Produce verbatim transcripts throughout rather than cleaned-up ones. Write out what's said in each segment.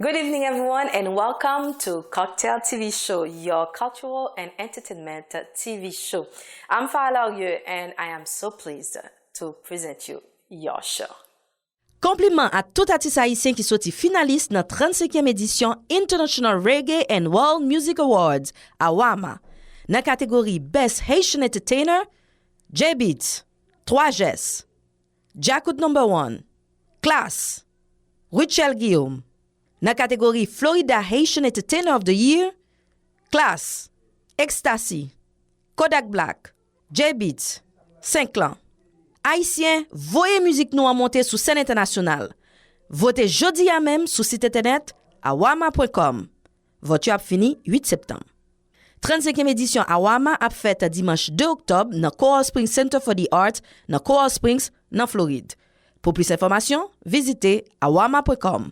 Good evening, everyone, and welcome to Cocktail T V Show, your cultural and entertainment T V show. I'm Farah Larieux, and I am so pleased to present you your show. Konpliman a tout atis ayisyen ki soti finalis nan trannsenkyèm edisyon International Reggae and World Music Awards, AWAMA, nan kategori Best Haitian Entertainer, J-Beatz, Twa Jès, Djakout Number One, Klass, Rutshelle Guillaume. Nan kategori Florida Haitian Entertainer of the Year, Klass, Ecstasy, Kodak Black, J-Beatz, Senklan. Ayisyen, voye mizik nou an monte sou sèn entènasyonal. Vote jodi a menm sou sit entènèt awama pwen kòm. Vòt yo ap fini uit septanm. Trannsenkyèm edisyon AWAMA ap fèt dimanch de oktòb nan Coral Springs Center for the Arts nan Coral Springs, nan Florid. Pou plis enfòmasyon, vizite awama pwen kòm.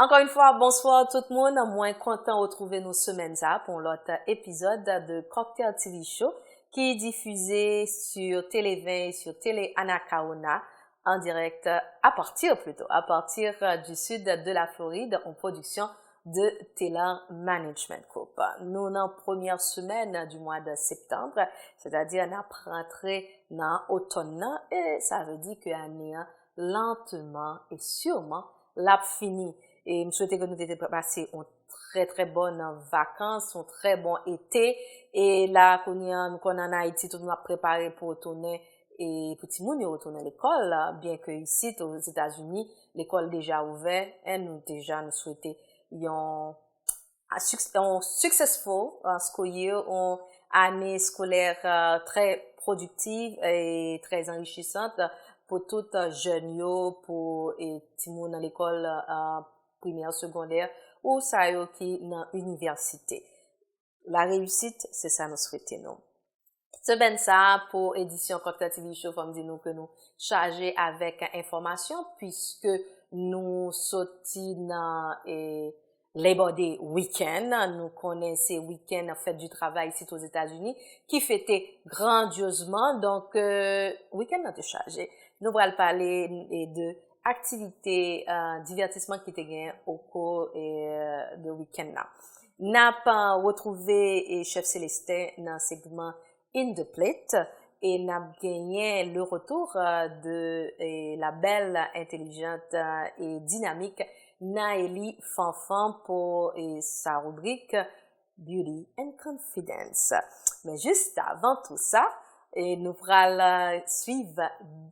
Ankò yon fwa, bonswa tout moun. Mwen kontan retwouve nou semèn sa a pou yon lòt epizòd de Cocktail T V Show ki difize sur Télé vingt et sur Télé Anacaona en direct, à partir plutôt, à partir, euh, du sud de la Floride, en production de Taylor Management Group. Nou nan premyè semèn du mois de septembre, c'est-à-dire n ap rantre nan otòn nan, e sa vle di ke ane an, lentement et sûrement, l ap fini. E m swete ke nou te, te pase yon trè, trè bòn vakans, yon trè bon ete. E la, kounye a, nou konn ann Ayiti, tout moun ap prepare pou retounen, e pou timoun yo retounen lekòl, byen ke isit, Ozetazini, lekòl deja ouvè, e nou deja, nou swete yon a suc- yon successful, uh, school year, yon ane eskolè, uh, trè pwodiktiv e trè anrichisant pou tout, uh, jèn yo, pou, e, timoun nan lekòl, uh, primè, segondè, ou sa yo ki nan inivèsite. La réussite, se sa nou swete nou. Semèn sa a, pou edisyon Cocktail T V Show, fò m di nou ke nou chaje avèk enfòmasyon, piske nou soti nan, e, Labor Day weekend. Nou konnen se weekend fête du travail isit Ozetazini, ki fete grandyozman. Donk, e, weekend nan te chaje. Nou pral pale, e, de aktivite, e, divètisman ki te gen au cours, e, de weekend nan. N ap, e, retwouve, e, Chèf Célestin nan segman In the Plate, e n ap genyen le retour, euh, de, e, la belle, intelligente, euh, et dynamique Naëlie Fanfan pou, e, sa ribrik Beauty and Confidence. Men jis avan tou sa, e, nou pral, euh, swiv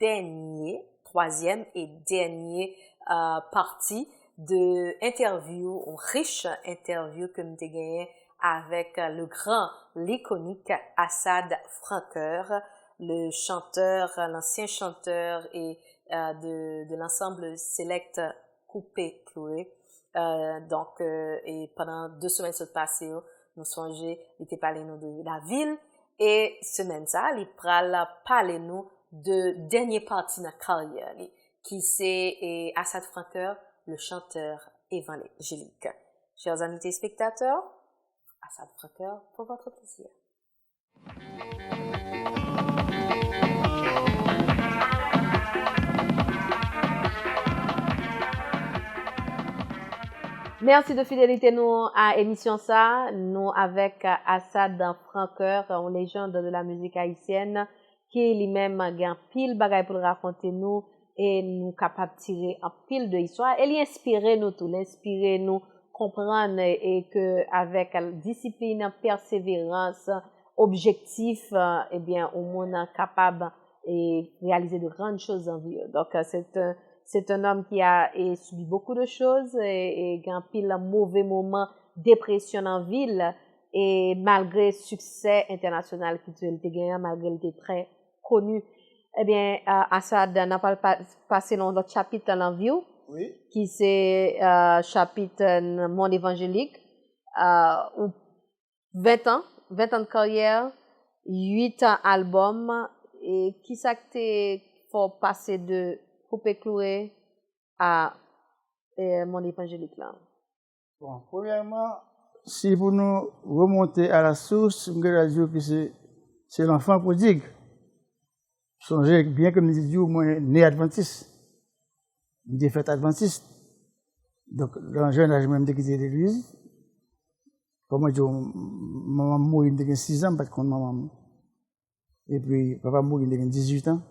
dènye, twazyèm e dènye, euh, pati de entèvyou, yon rich entèvyou ke m te genyen avec le grand, l'iconique Assad Francoeur, le chanteur, l'ancien chanteur et, euh, de, de l'ensemble Select Coupé Cloué. Euh, donk, euh, e pandan de semèn sot pase yo, nou sonje, li te pale nou de lavil. E semèn sa, li pral pale nou de dènye pati nan karyè li, ki se, e, Assad Francoeur, le chanteur évangélique. Chers amis téléspectateurs, Assad Francoeur pour votre plaisir. Mèsi de fidelite nou a emisyon sa. Nou avèk Assad Francoeur, yon lejand de la mizik ayisyèn, ki li menm gen anpil bagay pou l rakonte nou, e nou kapab tire anpil de istwa, e li enspire nou tou, li enspire nou konprann, e, e ke avèk disiplin, pèseverans, objektif, e, ebyen, yon moun kapab, e, réaliser de grandes choses dans vie. Donc, euh, c'est un, c'est un homme qui a, e, subi beaucoup de choses, e, e gen anpil move moman, depresyon nan vi l, e malgre siksè entènasyonal ki te, li te genyen, malgre li te trè koni. Ebyen, euh, Assad, n ap al pa, pase nan yon lòt chapit nan vi w, wi, ki se, euh, chapit, euh, nan mond evanjelik. Euh, ou ven tan, ven tan de karyè, uit albòm, e kisa k te fè w pase de koupe kloure a e, mond evanjelik la? Bon, premyèman, si pou nou remonte a la source, m gentan di w ke se se lanfan pwodig. Sonje byen ke m te di w mwen ne advantis. M te fèt advantis. Donk, nan jèn aj mwen, m te kite legliz. Kòm mwen di w, manman m mouri, m te gen sis an, m pa t konn manman m. Epi, papa m mouri, m te gen dizuit an.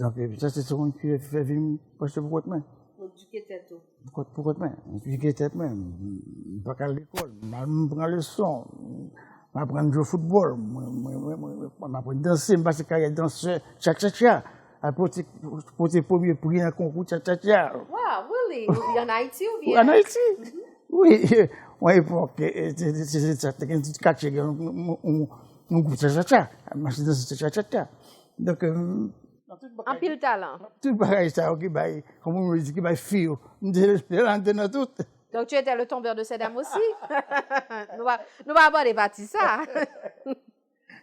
Donk, sa se yon ki fè vi m prèske pou kont mwen. Ou edike tèt ou? Pou kont, pou kont mwen. M edike tèt mwen. M pa ka al lekòl. M al m pran leson. M aprann jwe foutbòl. Mwen, mwen, mwen, mwen, mwen, m aprann danse. M pase karyè dansè. Tcha, tcha, tcha. Al pote, pote premye pri nan konkou tcha, tcha, tcha. Wow, really? Ou an Ayiti oubyen? An Ayiti. Wi. Yon epòk, se te gen ti katye, gen yon gwoup tcha, tcha, tcha. Machin danse tcha, tcha, tcha. Donk, Anpil talan. Tout bagay sa yo ki bay, kòm ou di, ki bay fi yo. M te, m te nan tout. Donc tu étais le tombeur de ces dames aussi? Nou va, nou va abòde pati sa.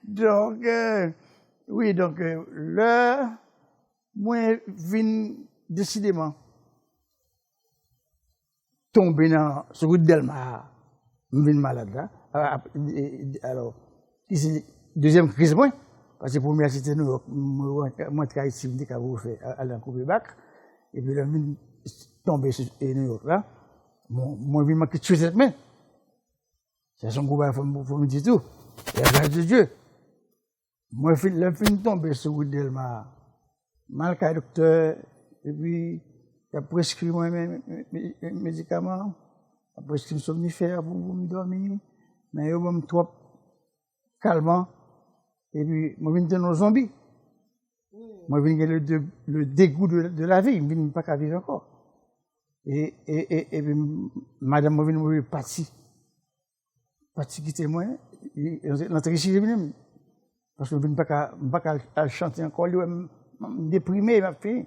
Donk, wi, donk, lè mwen vin desideman tonbe nan, sou wout Dèlma a, m vin malad la. Alò, ki se dezyèm kriz mwen, paske premye a se te Nouyòk, mwen rantre Ayiti, m te ka refè, al nan koupe bak. Epi lè m vin tonbe sou Nouyòk la, mwen vin manke tchwe tèt mwen. Sa se yon gwo bagay fò m di tou. La grâce de Dieu. Mwen fin, lè m fin tonbe sou wout Dèlma a, m al kay doktè, epi y ap preskri mwen medikaman, y ap preskri m somnifè pou m dòmi, men yo ban m twòp kalman, epi mwen vin tann yon zonbi. Mwen vin gen le, de, le degou de, de la vi, m vin pa ka viv ankò. E, e, e, epi madanm mwen vin oblije pati. Pati kite mwen, l antre chire vini m. Paske m vin pa ka, m pa ka al chante ankò, li wè m, m deprime, m ap fini.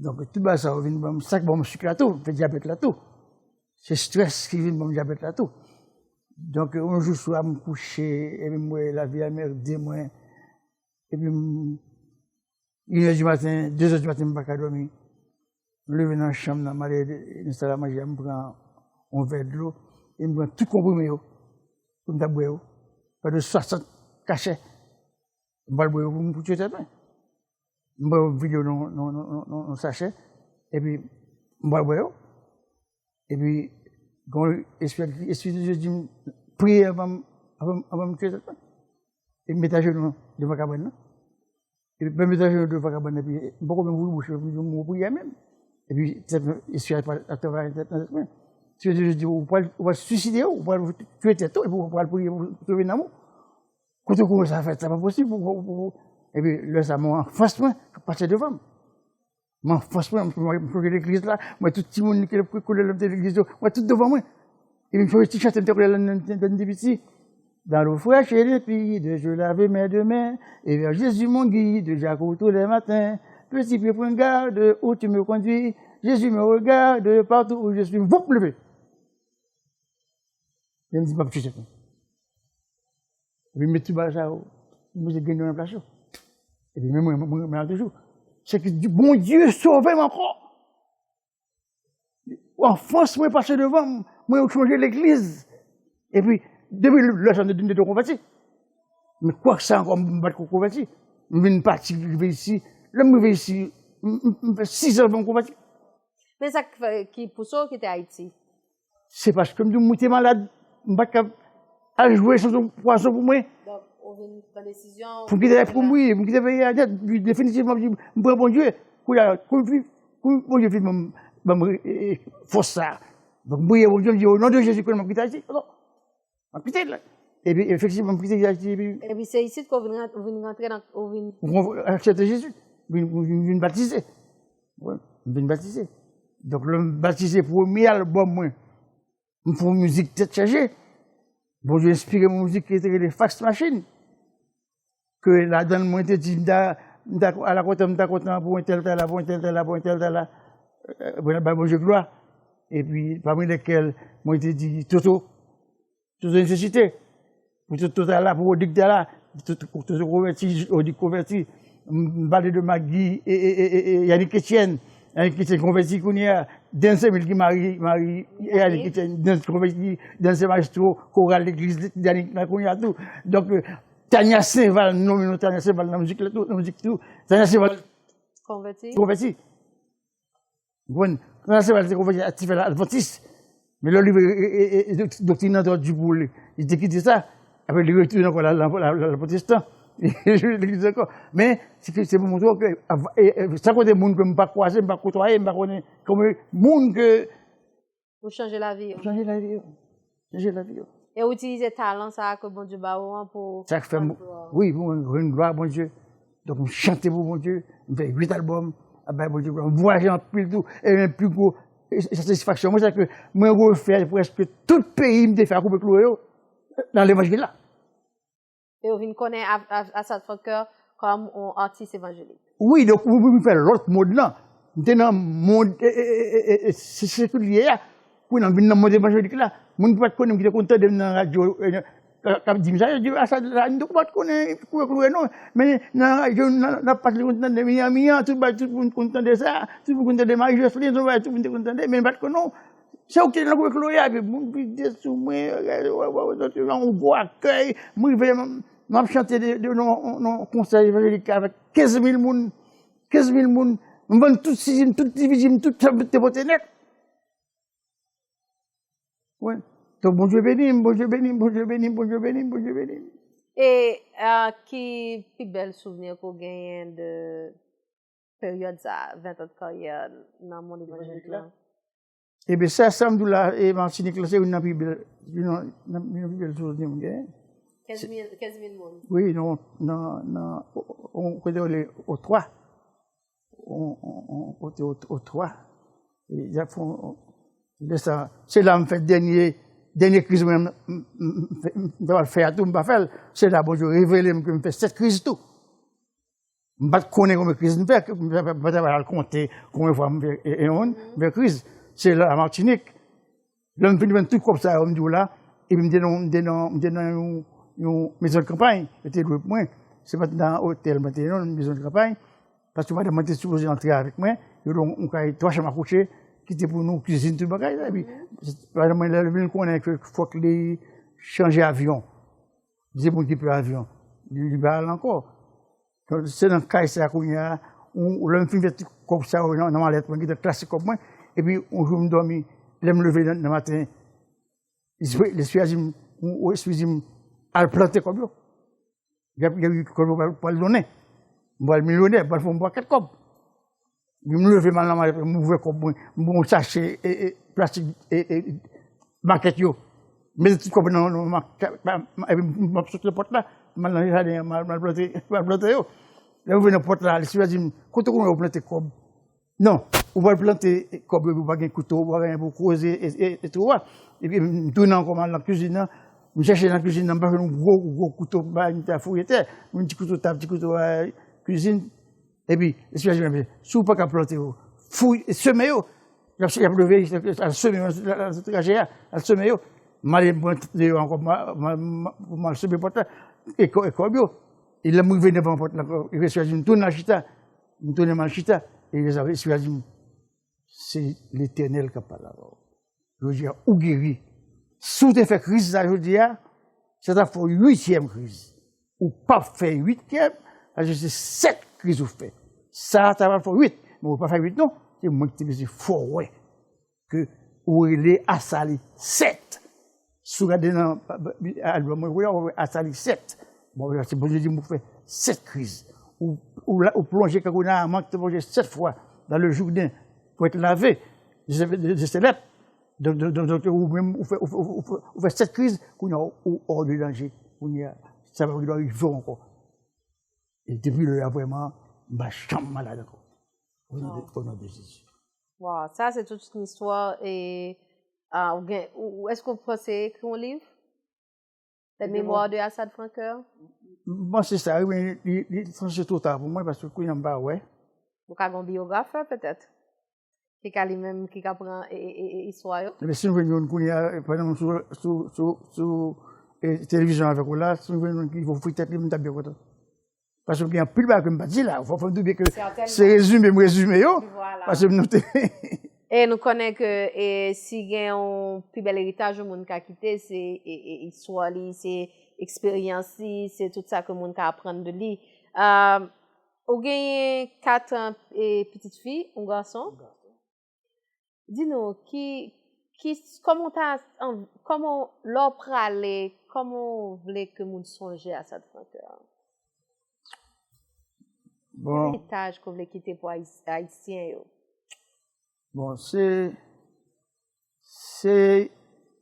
Donk, tout bagay sa yo vin ban m, sa k ban m sik la tou, fè dyabèt la tou. Se estrès ki vin ban m dyabèt la tou. Donk, yon jou swa m kouche, epi m wè lavi anmède mwen. Epi m, inè di maten, dezè di maten, m pa ka dòmi. M leve nan chanm nan, m ale nan sal a manje a, m pran yon vè dlo, e m pran tout konprime yo, pou m ta bwè yo, pandan swasant kachè. M pral bwè yo pou m, pou tye tèt mwen. M pran yo, m vide yo nan, nan, nan, nan, nan sachè, epi m pral bwè yo. Epi, gon espri, espri de Dye di m, priye anvan m, anvan m, anvan m tye tèt mwen. E m met ajenou devan kabann nan. Epi, m met ajenou devan kabann nan, epi m poko menm ouvri bouch mwen, m di yon mo priyè menm. Epi, tèt mwen, espri a ap travay nan tèt mwen. Espri de Dye di, ou pral, ou pral swiside w, ou pral tye tèt ou, epi ou pral priye pou sove nanm ou. Kote w kòmanse a fè sa, pa posib. Epi lè sa, m wè anfans mwen k ap pase devan m. M anfans mwen, m sonje legliz la, m wè tout timoun ki koule lè m te legliz yo, m wè tout devan mwen. Epi m sonje ti chante m te koule lè m te piti. Dans l'eau fraîche et limpide, je lave mes deux mains, et vers Jésus mon guide, j'accours tous les matins. Petit pied, prends garde où tu me conduis, Jésus me regarde partout où je suis. Voup, leve. Epi m di, m ap tye tèt mwen. Epi m met tout bagay sa yo, m mete grenn nan plas yo. Epi men mwen, mwen, mwen la toujou. Se ki di, Bondye sove m ankò. Anfans mwen pase devan m, mwen sonje legliz. Epi, depi lè sa, m te, m te konvèti. Men kwak sa ankò, m pa t ko konvèti. M vin pati, rive isi. Lè m rive isi, m, m, m fè sis an pou m konvèti. Men sa k fè, ki pouse w kite Ayiti? Se paske m di w, mwen te malad, m pa t ka al jwe, se yon pwazon pou mwen. Donk, ou vin pran desizyon pou m kite, pou m, wi, pou m kite peyi a nèt, definitivman, m di, m pran Bondye. Kounye a, kou, kou Bondye fin ban m, ban m, e, e, fòs sa a. Donk, m priye Bondye, m di, o non de Jezi, kounye a m ap kite Ayiti. Alò, m ap kite l. Epi, efektivman, m kite Ayiti, epi. Epi se isit ke w vin ran-, ou vin rantre nan, ou vin. Ou aksepte Jezi, vin, vin, vin batize. Wi, m vin batize. Donk, lè m batize, premye albòm mwen, m fè yon mizik tèt chaje. Bondye enspire m yon mizik ki te rele Fax Machine. Ke ladan l, mwen te di, m ta, m ta, ala kontan, m ta kontan pou entèl ta la, pou entèl ta la, pou entèl ta la. Mwen ap bay Bondye glwa. Epi, pami lèkèl, mwen te di, Toto. Toto nesesite. Pou Toto ta la, pou Rodrigue ta la. Toto, Toto konvèti, Rodrigue konvèti. M pale de Maggie e, e, e, e, e Yannick Etienne. Yannick Etienne konvèti kounye a. Dance Emile ki mari, mari Yannick Etienne, Dance konvèti, Dance maestro, koral legliz Yannick la kounye a tou. Donk, euh, Tania Saint-Val, non, men non, Tania Saint-Val nan mizik la tou, nan mizik tou. Tania Saint-Val konvèti. Konvèti. Ou konprann? Nan se pa li te konvèti a ti fè la advantis. Men lè li vle, e, e, e, e, doktrin nan te di pou li, li te kite sa. Apre li retounen ankò la, la, la, la, la pwotestan. Li kite ankò. Men, se ke, se pou montre ke, av-, e, e, sa kote moun ke m pa kwaze, m pa kotwaye, m pa konnen, kòm moun ke Ou chanje lavi yo. Chanje lavi yo. Chanje lavi yo. E ou itilize talan sa a ke Bondye ba ou an pou Sa k fè m, wi, pou mwen jwenn glwa Bondye. Donk, m chante pou Bondye, m fè uit albòm, ap bay Bondye glwa. M vwayaje anpil tou, e men pi gwo, e, e satisfaksyon mwen, se ke mwen refè prèske tout peyi m te fè a koupe kloure yo nan levanjil la. E yo vin konnen A-, A-, Assad Francoeur kòm yon atis evanjelik. Wi, donk, ou, ou, ou fè lòt mond lan. M te nan mond, e, e, se, se kou l ye a. Kounye a, m vin nan mond evanjelik la. Moun ki pa t konnen m, ki te konn tande m nan radyo, e, k ap di m sa, yo di, "Assad la, m te pa t konnen koupe kloure non." Men nan radyo, nan, nan pati, konn tande Miami an, tout bagay, tout moun konn tande sa, tout moun konn tande Marie Jocelyn, tout bagay, tout moun te konn tande, men m pa t konnen non. Se ou ki te nan koupe kloure a, epi moun vide sou mwen, wè, wè, wè, wè, yon gwo akèy. Mwen rive, m, m ap chante de, de, nan, nan konsè evanjelik avèk kenz mil moun. Kenz mil moun. M vann tout sizin, tout divizin, tout sa m te pote nèt. Wi. Donk, Bondye beni m, Bondye beni m, Bondye beni m, Bondye beni m, Bondye beni m. E, ah, ki pi bèl souvni ke w genyen de peryòd sa a, ven tan de karyè nan mond evanjelik la? Ebyen, sa, sa m di w la, e Matinik la, se youn nan pi bèl, youn nan, nan, youn nan pi bèl souvni m genyen. Kenz mil, kenz mil moun. Wi, nan, nan, nan, o, o, o, kote yo rele O twa. O, o, o, kote O, O twa. E, y ap fè yon, lè sa, se la m fè dènye, dènye kriz mwen, m, m, m, m, m, m t ap fè a tou, m pa fè l. Se la Bondye revele m ke m fè sèt kriz tou. M pa t konnen konbyen kriz m fè, m pa t al konte konbyen fwa m fè, e, e, yon, m fè kriz. Se la Matinik. Lè m fin jwenn tout kòb sa yo, m di w la, epi m te nan, m te nan, m te nan yon, yon mezon de kanpay, yo te lwe pou mwen. Se pa t nan otèl mwen te ye non, yon mezon de kanpay. Paske madanm mwen te sipoze antre avèk mwen, yo lwe yon, yon kay twa chanm a kouche, ki te pou nou kizin, tout bagay la. Epi, madanm mwen, lè l vin konnen ke fòk li chanje avyon, li se moun ki pè avyon, li, li pa al ankò. Donk, se nan kay sa a kounye a, ou, lè m fin fè tout kòb sa yo nan, nan malèt mwen, ki te klase kòb mwen, epi yon jou m dòmi, lè m leve nan, nan maten, lespri, lespri a di m, ou, ou, lespri di m, al plante kòb yo. Y ap, y ap, kòb yo pral, pral donnen. M pral milyonè, m pral fè yon pakèt kòb. Epi m leve m al nan malèt, m ouvè kòb mwen, m pran yon sachè, e, e, plastik, e, e, makèt yo. M mete tout kòb nan, nan ma-, ma-, ma-, epi m, m ap soti nan pòt la, m al nan jaden an, m al, m al plante, m al plante yo. Lè m rive nan pòt la, lespri a di m, kote w konnen w plante kòb? Non, ou pral plante kòb yo, ou pa gen kouto, ou pa gen pou kwoze e, e, e twou a. Epi m tounen ankò, m al nan kizin nan, m chèche nan kizin nan, m pa jwenn yon gwo, gwo kouto, m pa, m ta fouye tè, yon ti kouto tab, ti kouto, e, kizin. Epi, lespri a di mwen, si w pa ka plante yo, fouye, seme yo. Y ap, y ap leve, y ap seme yo nan tout raje a, al seme yo. M ale, mwen, deyò ankò, m a, m a, m a, pou m al seme pòt la, e kò-, e kòb yo. E lè m rive devan pòt la, lespri a di m, tounen al chita. M tounen m al chita. E lespri a di m, se Letènèl k ap pale avè w. Jodi a, ou geri. Si w te fè kriz sa jodi a, sa t ap fè w uityèm kriz. Ou p ap fè uityèm, paske se sèt kriz ou fè. Sa a, sa pral fè w uit, men ou pa fè uit non. Se mwen ki te bezwen fè w wè ke ou rele Asali sèt. Si w gade nan, albòm mwen, ou wè Asali sèt. Bon, se Bondye di m pou fè sèt kriz. Ou, ou la, ou plonje kankou Naaman ki te plonje sèt fwa dans le Jourdain pour être lavé de, de, de ses lèpres. Donk, donk, donk, donk, ou menm, ou fè, ou fè, ou fè, ou fè sèt kriz, kounye a, ou hors de danger. Kounye a, sa pa gen dwa rive w ankò. E depi lè a, vrèman, m pa janm malad ankò. O non de, o non de Jezi. Waw, sa se tout yon istwa. E, ah, ou gen, ou, ou, èske w panse ekri yon liv? Les Mémoires de Assad Francoeur? M panse sa, wi, men li, li, li sanse twò ta pou mwen, paske kounye a m pa wè. Ou ka gen yon biyograf, petèt? Ki ka li menm, ki ka pran, e, e, e, e, istwa yo? Ebyen, si m jwenn youn kounye a, e, pa egzanp, sou, sou, sou, sou, e, televizyon avèk ou la, si m jwenn youn ki ofri tèt li, m t ap byen kontan. Paske m gen anpil bagay ke m pa di la. Fò, fò m te byen ke se rezime m rezime yo. Paske nou te... E nou konnen ke e, si gen yon pi bèl eritaj yon moun ka kite, se e, e, istwa li, se eksperyans li, se tout sa ke moun ka aprann de li. Uh, ou genyen kat e, pitit fi, yon gason. Di nou, ki, ki, kòman w ta, kòman, lè w prale, kòman w vle ke moun sonje Asad Francoeur? Bon. Eritaj ke w vle kite pou Ayisyen yo? Bon, se, se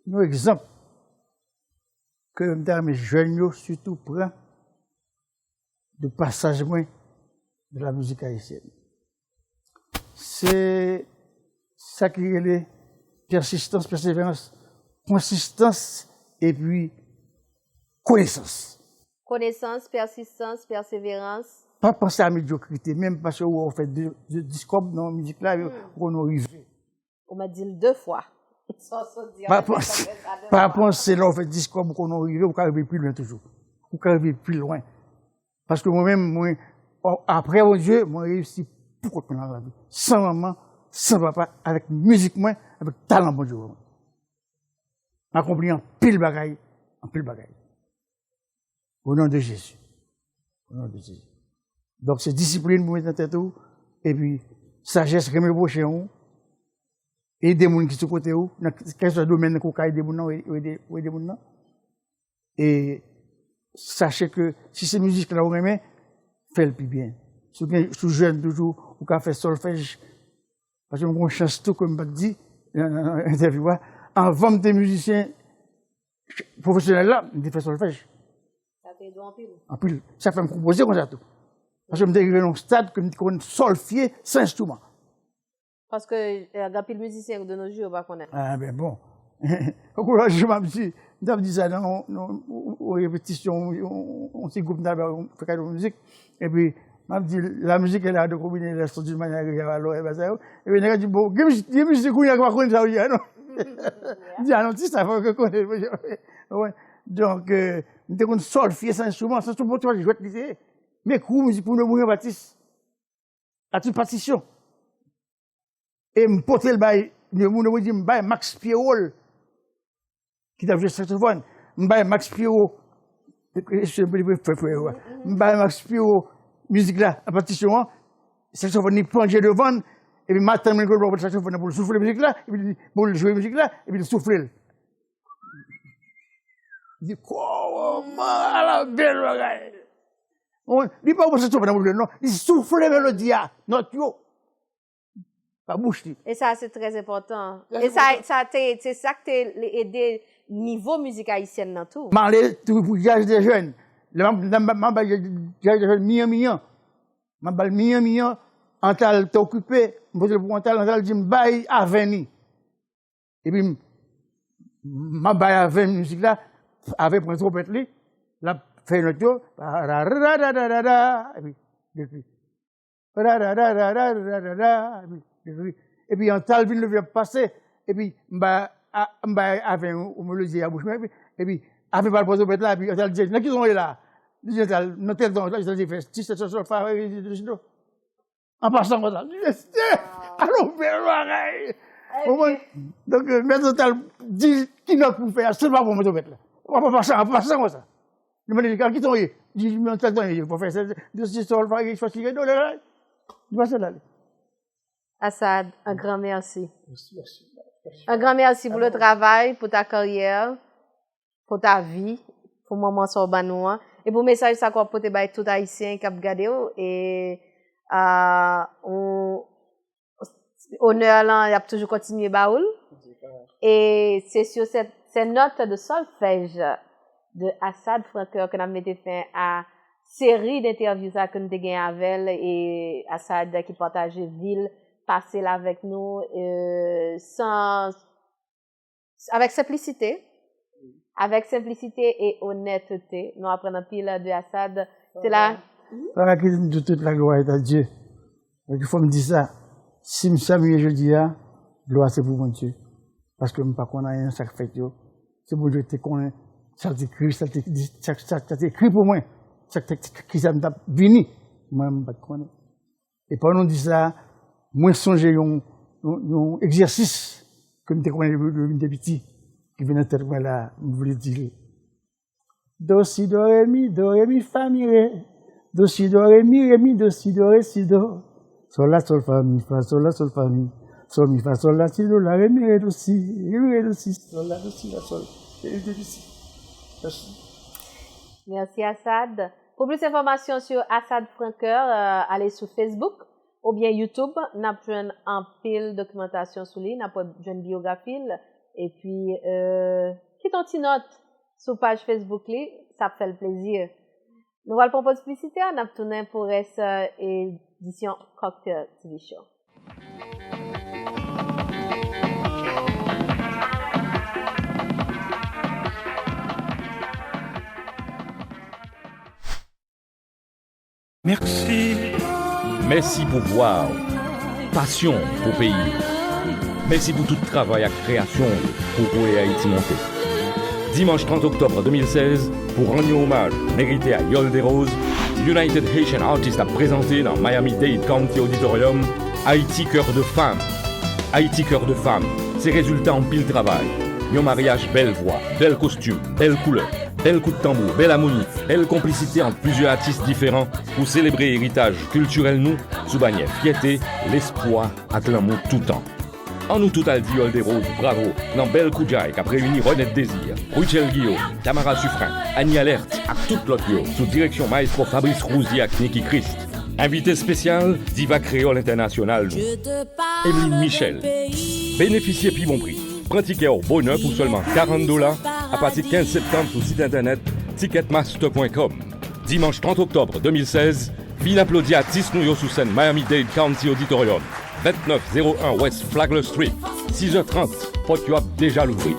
yon egzanp ke m ta renmen jèn yo sitou pran de pasaj mwen de la mizik ayisyèn. Se sa ki rele pèsistans, pèseverans, konsistans epi konesans. Konesans, pèsistans, pèseverans. Pa panse a medyokrite, menm paske ou wè ou fè de, de, dis kòb nan mizik la, ou konnen ou rive. Ou mèt di l de fwa. Pa panse, pa panse lè ou fè dis kòb ou konnen ou rive, ou ka rive pi lwen toujou. Ou ka rive pi lwen. Paske mwen menm, mwen, apre Bondye, mwen reyisi pou kont mwen nan lavi. San manman, san papa, avèk mizik mwen, avèk talan Bondye ban mwen. M akonpli anpil bagay, anpil bagay. O non de Jezi. O non de Jezi. Donk se disiplin pou mete nan tèt ou, epi sajès, renmen pwochen ou, ede moun ki sou kote ou, nan kèlkeswa domèn ke w ka ede moun nan, ou ede, ou ede moun nan. E sache ke si se mizik la ou renmen, fè l pi byen. Si w gen, si w jèn toujou, ou ka fè sòlfèj. Paske m gen yon chans tou ke m pa t di nan, nan, nan entèvyou a. Anvan m te mizisyen pwofesyonèl la, m te fè sòlfèj. Sa te ede w anpil. Anpil. Sa fè m konpoze konsa tou. Paske m te rive nan yon stad ke m te konn sòlfye san enstriman. Paske eh, gen anpil mizisyen de nos jours yo pa konnen. Ah ben bon. Ou konnen jan m ap di, m t ap di sa nan yon repetisyon, yon ti gwoup m t ap fè kado mizik. Epi m ap di la musique est là de combiner les sons d'une manière agréable à l'oreille, bagay sa yo. Epi nèg la di bon, gen mizisyen kounye a ki pa konnen sa yo di a non. Di a non, ti sa fò ke konnen. Donk, m te konn sòlfye san enstriman, san enstriman, jwèt li te ye. M ekri mizik pou Nemours Jean Baptiste. Atis patisyon. E m pote l bay, moun yo di m bay Max Pierrot l, ki t ap jwe saksofòn. M bay Max Pierrot, m bay Max Pierrot mizik la, patisyon an, saksofòn li pandje devan l, epi m atann mwen ke l pran saksofòn nan pou l soufle mizik la, epi li, pou l jwe mizik la, epi l soufle l. Di kòman ala bèl bagay. Li pa pran saksofòn nan pou l jwe non, li soufle melodi a, nòt yo. Pa bouch li. E sa se trè enpòtan. E sa sa te se sa k te ede nivo mizik ayisyèn nan tou. M ale tou pou Jazz des Jeunes. Lè m ap bay Jazz des Jeunes Miami an. M ap ba l Miami an, Antal te okipe, m pote l pou Antal, Antal di m bay Avè ni. Epi m ap bay Avè mizik la, Avè pran twonpèt li, l ap fè nòt yo, parararararara, epi li ekri. Epi, epi Antal vin leve ap pase, epi m bay, m bay Avè yon melodi a bouch mwen, epi, epi Avè pral pran twonpèt la, epi Antal di, nan ki zòn w ye la? Li di Antal, nan tèl zòn, Antal di fè, ti sè sè sè fa, re re re re do. An pasan konsa. Li rete. Alon bèl bagay. Ou konprann? Donk, mèt Antal di ki nòt pou fè a, sèl pa pou mwen twonpèt la. An pasan, an pasan konsa. Li mande li, ki tan w ye? Di, men tèl tan ye, pou fè se, de si sòl, fa, re, fa, si, re, do, re, re. Li pase la, li. Asad, un grand merci. Un grand merci pour le travail, pour ta carrière, pour ta vie, pour moman sa w ban nou an. E pou mesaj sa ke w ap pote bay tout Ayisyen k ap gade w. E, a, ou, onè lan, y ap toujou kontinye ba ou l. E se sur cette, ces notes de solfège de Asad Francoeur ke n ap mete fen a seri d entèvyou sa ke nou te gen avè l e Asad ki pataje vi l, pase l avèk nou, e, san, avèk senplisite, avèk senplisite e onètete. Nou aprann anpil de Asad. Se la. Sa va kite m di tout la gloire est à Dieu. Donk, fò m di sa. Si m sa m ye jodi a, glwa se pou Bondye. Paske m pa konn anyen nan sa k fèt yo. Se Bondye ki te konnen sa l te ekri, sa l te di, sa, sa, sa l te ekri pou mwen. Sa k te, ki sa m t ap vini, mwen, m pa t konnen. E pandan w di sa, mwen sonje yon, yon, yon egzèsis ke m te konnen depi, depi m te piti, ki vin nan tèt mwen la, m vle di li. Do, si, do, re, mi, do, re, mi, fa, mi, re. Do, si, do, re, mi, re, mi, do, si, do, re, si, do. Sol, la, sol, fa, mi, fa, sol, la, sol, fa, mi. Sol, mi, fa, sol, la, si, do, la, re, mi, re, do, si. Re, mi, re, do, si. Sol, la, do, si, la, sol. Re, mi, re, do, si. Mèsi. Mèsi, Asad. Pou plis enfòmasyon sou Asad Francoeur, euh, ale sou Facebook oubyen YouTube. N ap jwenn anpil dokimantasyon sou li. N ap wè, jwenn biyografi l. Epi, euh, kite yon ti nòt sou paj Facebook li, sa ap fè l plezi. Nou pral pran poz piblisitè, n ap tounen pou rès, euh, edisyon Cocktail T V Show. Mèsi. Mèsi pou vwa w, pasyon w pou peyi w. Mèsi pou tout travay ak kreyasyon w pou voye Ayiti monte. Dimanch trant oktòb de mil sèz, pou rann yon omaj merite a Yol Derose, United Haitian Artists ap prezante nan Miami-Dade County Auditorium Haïti Cœur de Femme. Haïti Cœur de Femme, se rezilta anpil travay, yon maryaj bèl vwa, bèl kostim, bèl koulè, bèl kout tanbou, bèl amoni, bèl konplisite ant plizyè atis diferan pou selebre eritaj kiltirèl nou sou banyè fyète, lespwa ak lanmou toutan. Ann nou tout al di Yol Derose bravo nan bèl koudjay k ap reyini Renette Désir, Rutshelle Guillaume, Tamara Suffren, Annie Alerte ak tout lòt yo sou direksyon Mayestwo Fabrice Rouzier ak Nicky Christ. Envite espesyal, diva kreyòl entènasyonal nou, Emeline Michel. Benefisye pi bon pri. Pran tikè w bonè pou sèlman karant dola apati kenz septanm sou sit entènèt ticketmaster pwen kòm. Dimanch trant oktòb de mil sèz, vin aplodi atis nou yo sou sèn Miami-Dade County Auditorium, vennèf zewo en West Flagler Street, sis è trant, pòt yo ap deja louvri.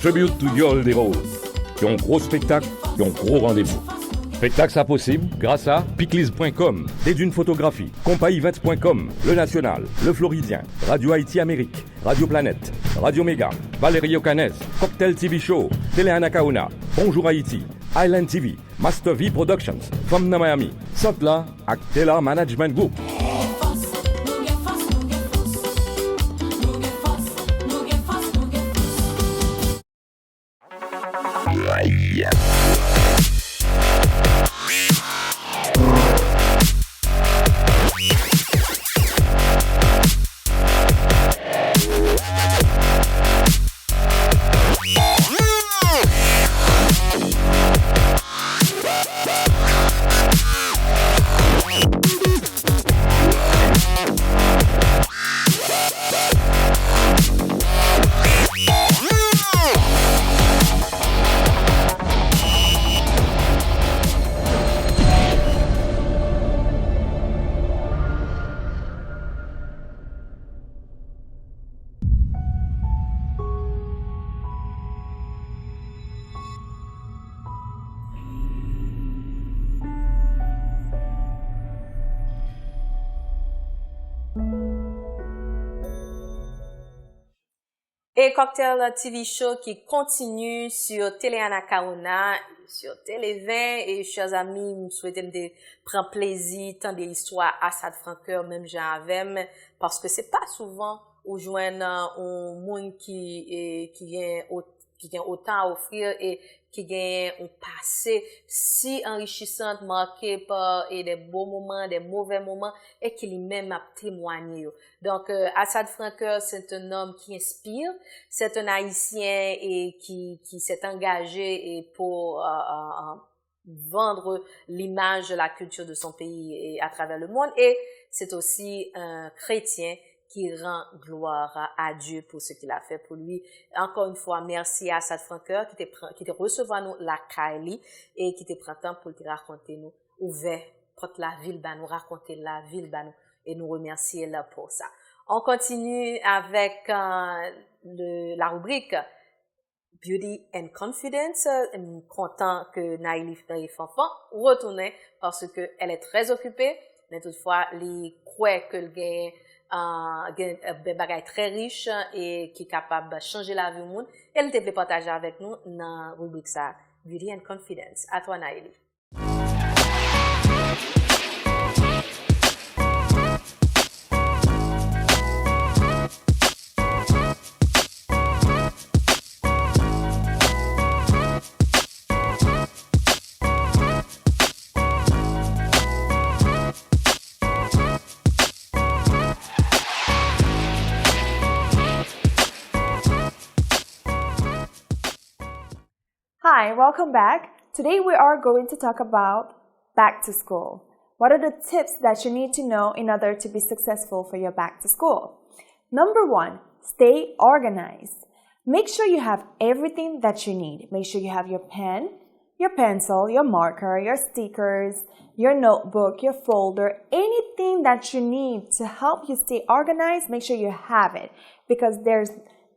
Tribute to Yol Derose. Yon gwo spektak, yon gwo randevou. Spektak sa posib gras a Picliz pwen kòm, Dedune Photographie, Compa Events pwen kòm, Le National, Le Floridien, Radio Haïti Amérique, Radio Planète, Radio Méga, Valerio Canez, Cocktail T V Show, Télé Anacaona, Bonjour Haïti, Island T V, Master V Productions, Fanm nan Miami, Sant la ak Tela Management Group. E Cocktail T V Show ki kontinye sou Tele Anacaona, sou Tele ven. E, chers amis, m swete m te pran plezi tande istwa Asad Francoeur menm jan avè m, paske se pa souvan ou jwenn, euh, yon moun ki, e, ki gen o-, ki gen otan a ofri e ki genyen yon pase si anrichisan, make pa, e, de bon moman, de move moman, e ki li menm ap temwanye yo. Donc, euh, Asad Francoeur, c'est un homme qui inspire, c'est un Haïtien et qui, qui s'est engagé et pour, euh, euh, euh, vendre l'image de la culture de son pays et à travers le monde. Et c'est aussi un chrétien qui rend gloire à Dieu pour ce qu'il a fait pour lui. Encore une fois, merci à Asad Francoeur qui te pran, ki te resevwa nou lakay li e ki te pran tan pou l te rakonte nou, ouvè pòt lavi l ba nou, rakonte lavi l ba nou. E nou remèsye l pou sa. On continue avec, euh, le, la rubrique Beauty and Confidence. M kontan ke Naïli Fanfan retounen paske elle est très occupée, men toutfwa, li kwè ke l gen, euh, gen, euh, bagay trè rich e ki kapab chanje lavi moun. E l te vle pataje avèk nou nan ribrik sa, Beauty and Confidence. A twa, Naïli. Hi, welcome back. Today we are going to talk about back to school. What are the tips that you need to know in order to be successful for your back to school? Number one, stay organized. Make sure you have everything that you need. Make sure you have your pen, your pencil, your marker, your stickers, your notebook, your folder, anything that you need to help you stay organized, make sure you have it, because there's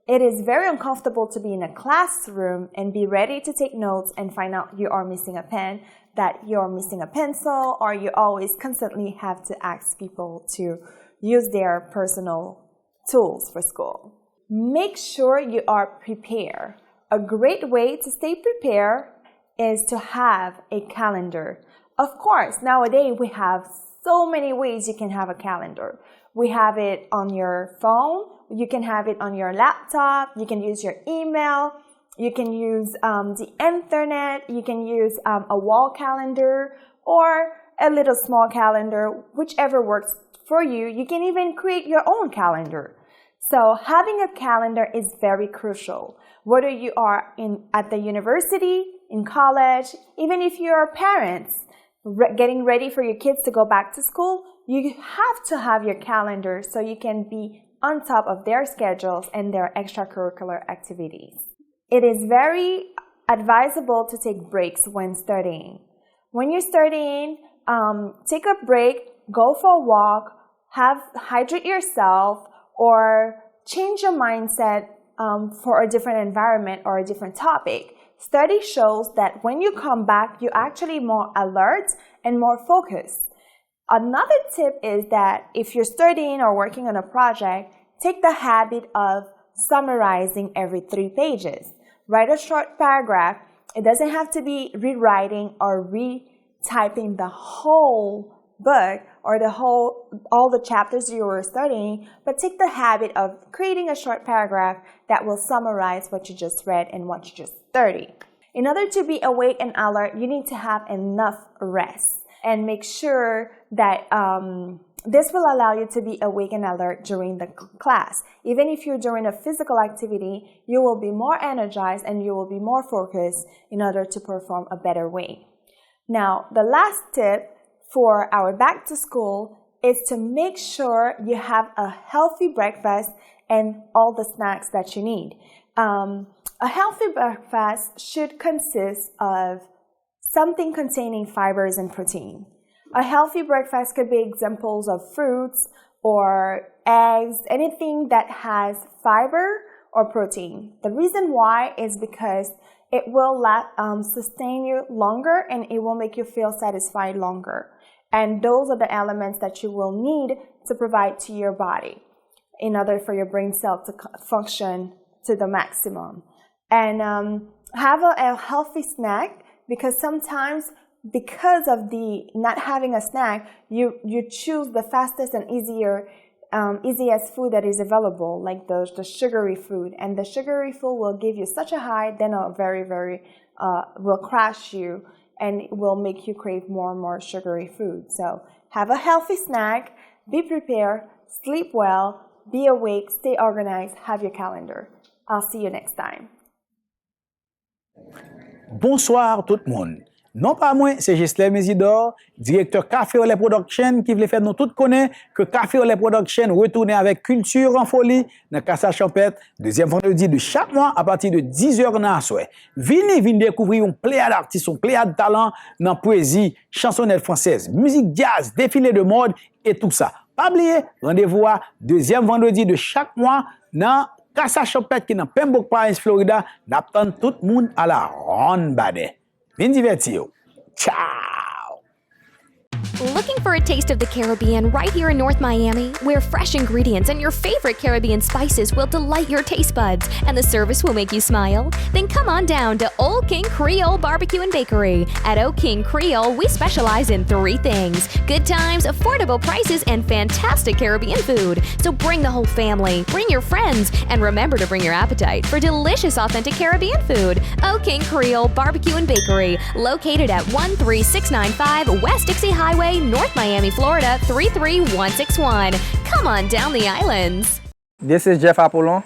it is very uncomfortable to be in a classroom and be ready to take notes and find out you are missing a pen, that you're missing a pencil, or you always constantly have to ask people to use their personal tools for school. Make sure you are prepared. A great way to stay prepared is to have a calendar. Of course, nowadays we have so many ways you can have a calendar. We have it on your phone, you can have it on your laptop, you can use your email, you can use um, the internet, you can use um, a wall calendar or a little small calendar, whichever works for you. You can even create your own calendar. So having a calendar is very crucial. Whether you are in at the university, in college, even if you are parents re- getting ready for your kids to go back to school, you have to have your calendar so you can be on top of their schedules and their extracurricular activities. It is very advisable to take breaks when studying. When you're studying, um, take a break, go for a walk, have hydrate yourself, or change your mindset um, for a different environment or a different topic. Study shows that when you come back, you're actually more alert and more focused. Another tip is that if you're studying or working on a project, take the habit of summarizing every three pages. Write a short paragraph. It doesn't have to be rewriting or retyping the whole book or the whole all the chapters you were studying, but take the habit of creating a short paragraph that will summarize what you just read and what you just studied. In order to be awake and alert, you need to have enough rest and make sure that um, this will allow you to be awake and alert during the class. Even if you're doing a physical activity, you will be more energized and you will be more focused in order to perform a better way. Now, the last tip for our back to school is to make sure you have a healthy breakfast and all the snacks that you need. Um, a healthy breakfast should consist of something containing fibers and protein. A healthy breakfast could be examples of fruits or eggs, anything that has fiber or protein. The reason why is because it will la- um, sustain you longer and it will make you feel satisfied longer. And those are the elements that you will need to provide to your body in order for your brain cell to function to the maximum. And um, have a, a healthy snack, because sometimes, because of the not having a snack, you you choose the fastest and easier um, easiest food that is available, like the, the sugary food. And the sugary food will give you such a high, then a very, very, uh, will crash you and will make you crave more and more sugary food. So have a healthy snack, be prepared, sleep well, be awake, stay organized, have your calendar. I'll see you next time. Bonswa tout moun. Non pa mwen se Jesler Mezidor, direktè Café au lait Production, ki vle fè nou tout konnen ke Café au lait Production retounen avèk Culture en Folie nan Kasa Chanpèt, dezyèm vandredi de chak mwa apati de diz è nan aswè. Vini, vin dekouvri yon pleyad atis, yon pleyad talan nan pwezi, chansonnette française, mizik djaz, defile de mòd e tou sa. Pa bliye, randevou a dezyèm vandredi de chak mwa nan Kasa Chanpèt ki nan Pembroke Pines, Florida. N ap tann tout moun a la ronn badè. Vin divèti w. Tchaw! Looking for a taste of the Caribbean right here in North Miami, where fresh ingredients and your favorite Caribbean spices will delight your taste buds and the service will make you smile? Then come on down to Old King Creole Barbecue and Bakery. At Old King Creole, we specialize in three things: good times, affordable prices, and fantastic Caribbean food. So bring the whole family, bring your friends, and remember to bring your appetite for delicious, authentic Caribbean food. Old King Creole Barbecue and Bakery, located at one three six nine five West Dixie Highway, North Miami, Florida three three one six one. Come on down the islands. This is Jeff Apollon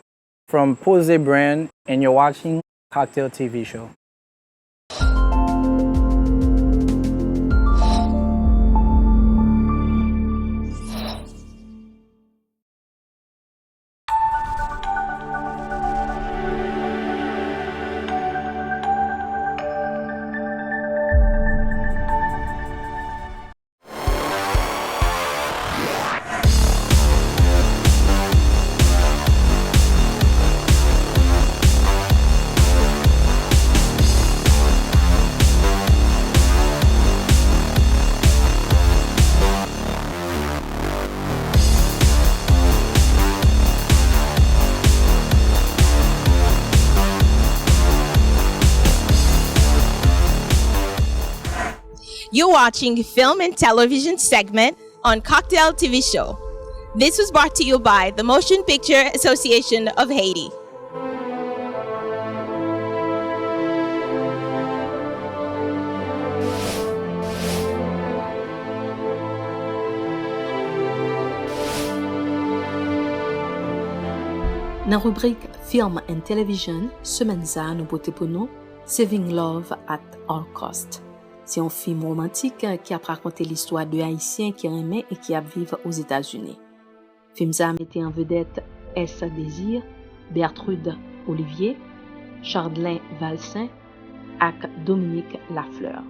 from Pose Brand, and you're watching Cocktail T V Show. You're watching film and television segment on Cocktail T V show. This was brought to you by the Motion Picture Association of Haiti. Nan ribrik Film and Television, semèn sa a nou pote pou nou Saving Love at All Cost. Se yon fim womantik ki ap rakonte listwa de Ayisyen ki renmen e ki ap viv Ozetazini. Fim sa a mete an vedèt S Désir, Bertrude Olivier, Chardlin Valcin ak Dominique Lafleur.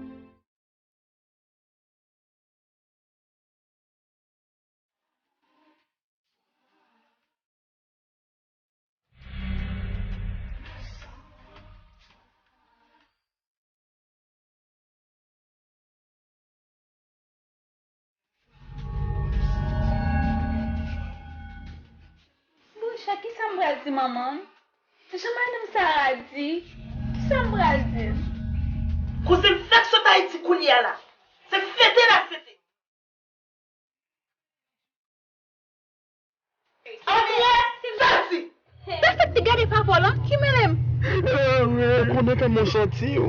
Bouch, kisa m pral di manman m? Jan madanm Sara di, kisa m pral di l? Kouzin m fèk sot Ayiti kounye a la. Se fete n ap fete. Anyen, sa di. Mesye ti gade papa w lan, ki mele m? Ou konnen kòman w santi w.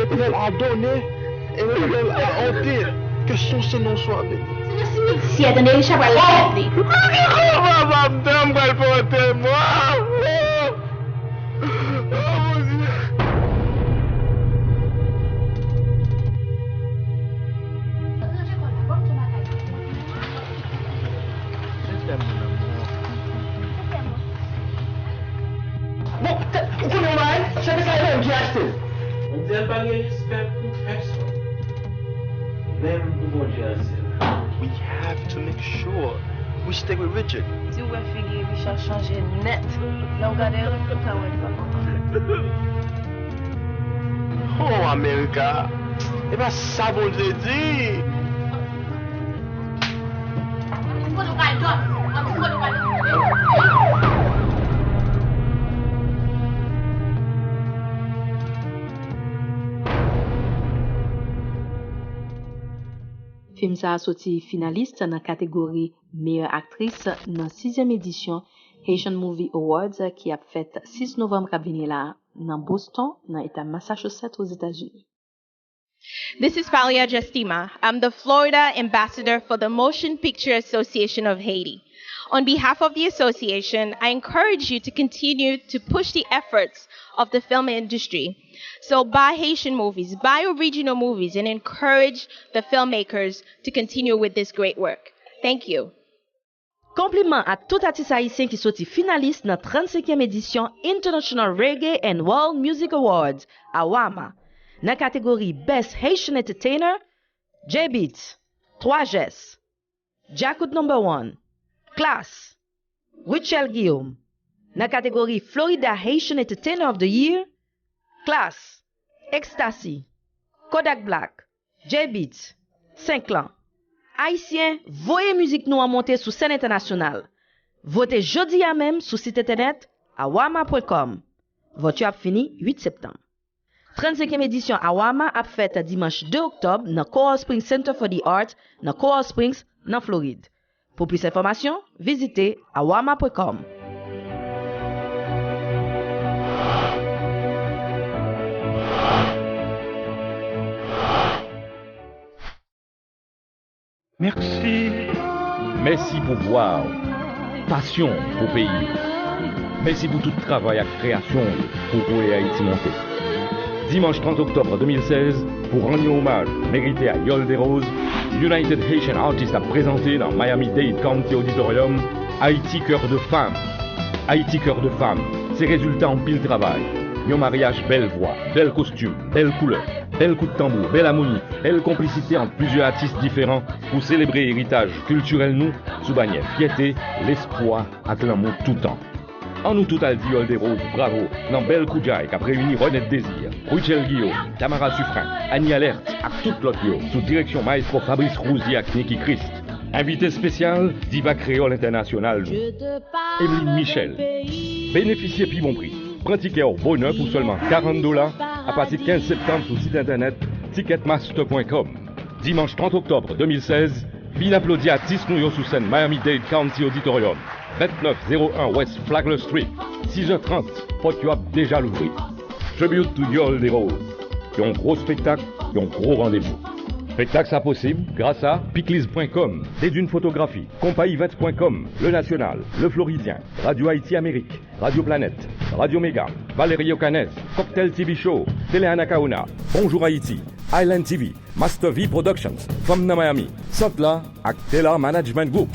Letènèl a done, e Letènèl a ôte. Que son Saint nom soit béni. Simitye, tande, Richa pral pèdi. Oh, papa m, tanm pral pote mò. Oh, mon Dieu. Bon, tèt, ou konnen yon bagay? Chèpè sa e pa ou ki achte l. Mondyal pa gen respè pou pèsonn. Menm pou Bondye an sèl. We have to make sure we stay with Richard. Si w wè figi Richard chanje nèt, lè w gade l, ou ka wè li pa kontan. Oh, America! E pa sa Bondye di! Fim sa a soti finalis nan kategori Meilleure Actrice nan sizyèm edisyon Haitian Movie Awards ki ap fèt sis novanm k ap vini la a nan Boston, nan eta Massachusetts, Ozetazini. This is Palia Justima. I'm the Florida ambassador for the Motion Picture Association of Haiti. On behalf of the association, I encourage you to continue to push the efforts of the film industry. So buy Haitian movies, buy original movies, and encourage the filmmakers to continue with this great work. Thank you. Konpliman a tout atis ayisyen ki soti finalis nan trannsenkyèm edisyon International Reggae and World Music Awards, AWAMA, nan kategori Best Haitian Entertainer, J-Beatz, Twa Jès, Djakout Number One, Klass, Rutshelle Guillaume, nan kategori Florida Haitian Entertainer of the Year, Klass, Ecstasy, Kodak Black, J-Beatz, Senklan. Ayisyen, voye mizik nou an monte sou sèn entènasyonal. Vote jodi a menm sou sit entènèt awama pwen kòm. Vòt yo ap fini uit septanm. Trannsenkyèm edisyon awama ap fèt dimanch de oktòb nan Coral Springs Center for the Arts nan Coral Springs, nan Florid. Pou plis enfòmasyon, vizite awama pwen kòm. Mèsi. Mèsi pou vwa w, pasyon w pou peyi w. Mèsi pou tout travay ak kreyasyon w pou voye Ayiti monte. Dimanch trant oktòb de mil sèz, pou rann yon omaj merite a Yòl Derose, United Haitian Artists ap prezante nan Miami-Dade County Auditorium, Haïti Cœur de Femme. Haïti Cœur de Femme, se rezilta anpil travay, yon maryaj bèl vwa, bèl kostim, bèl koulè, bèl kout tanbou, bèl amoni, bèl konplisite ant plizyè atis diferan pou selebre eritaj kiltirèl nou sou banyè fyète, lespwa ak lanmou toutan. Ann nou tout al di Yòl Derose bravo nan bèl koudjay k ap reyini Renette Désir, Rutshelle Guillaume, Tamara Suffren, Annie Alerte ak tout lòt yo sou direksyon Maestro Fabrice Rousier ak Nicky Christ. Envite espesyal, Diva Kreyòl Entènasyonal nou, Emeline Michel. Benefisye pi bon pri. Pran tikè w bonè pou sèlman karant dola apati kenz septanm sou sit entènèt Ticketmaster pwen kòm. Dimanch trant oktòb de mil sèz, vin aplodi atis nou yo sou sèn Miami-Dade County Auditorium, vennèf zewo en West Flagler Street, sis è trant, pòt yo ap deja louvri. Tribute to Yul DeRose. Yon gwo spektak, yon gwo randevou. Spektak sa posib gras a Picliz pwen kòm, Dedune Photographie, Konpa Events pwen kòm, Le National, Le Floridien, Radio Haïti Amérique, Radio Planète, Radio Méga, Valerio Canez, Cocktail T V Show, Télé Anacaona, Bonjour Haïti, Island T V, Master V Productions, Fanm nan Miami, Sant la ak Tela Management Group.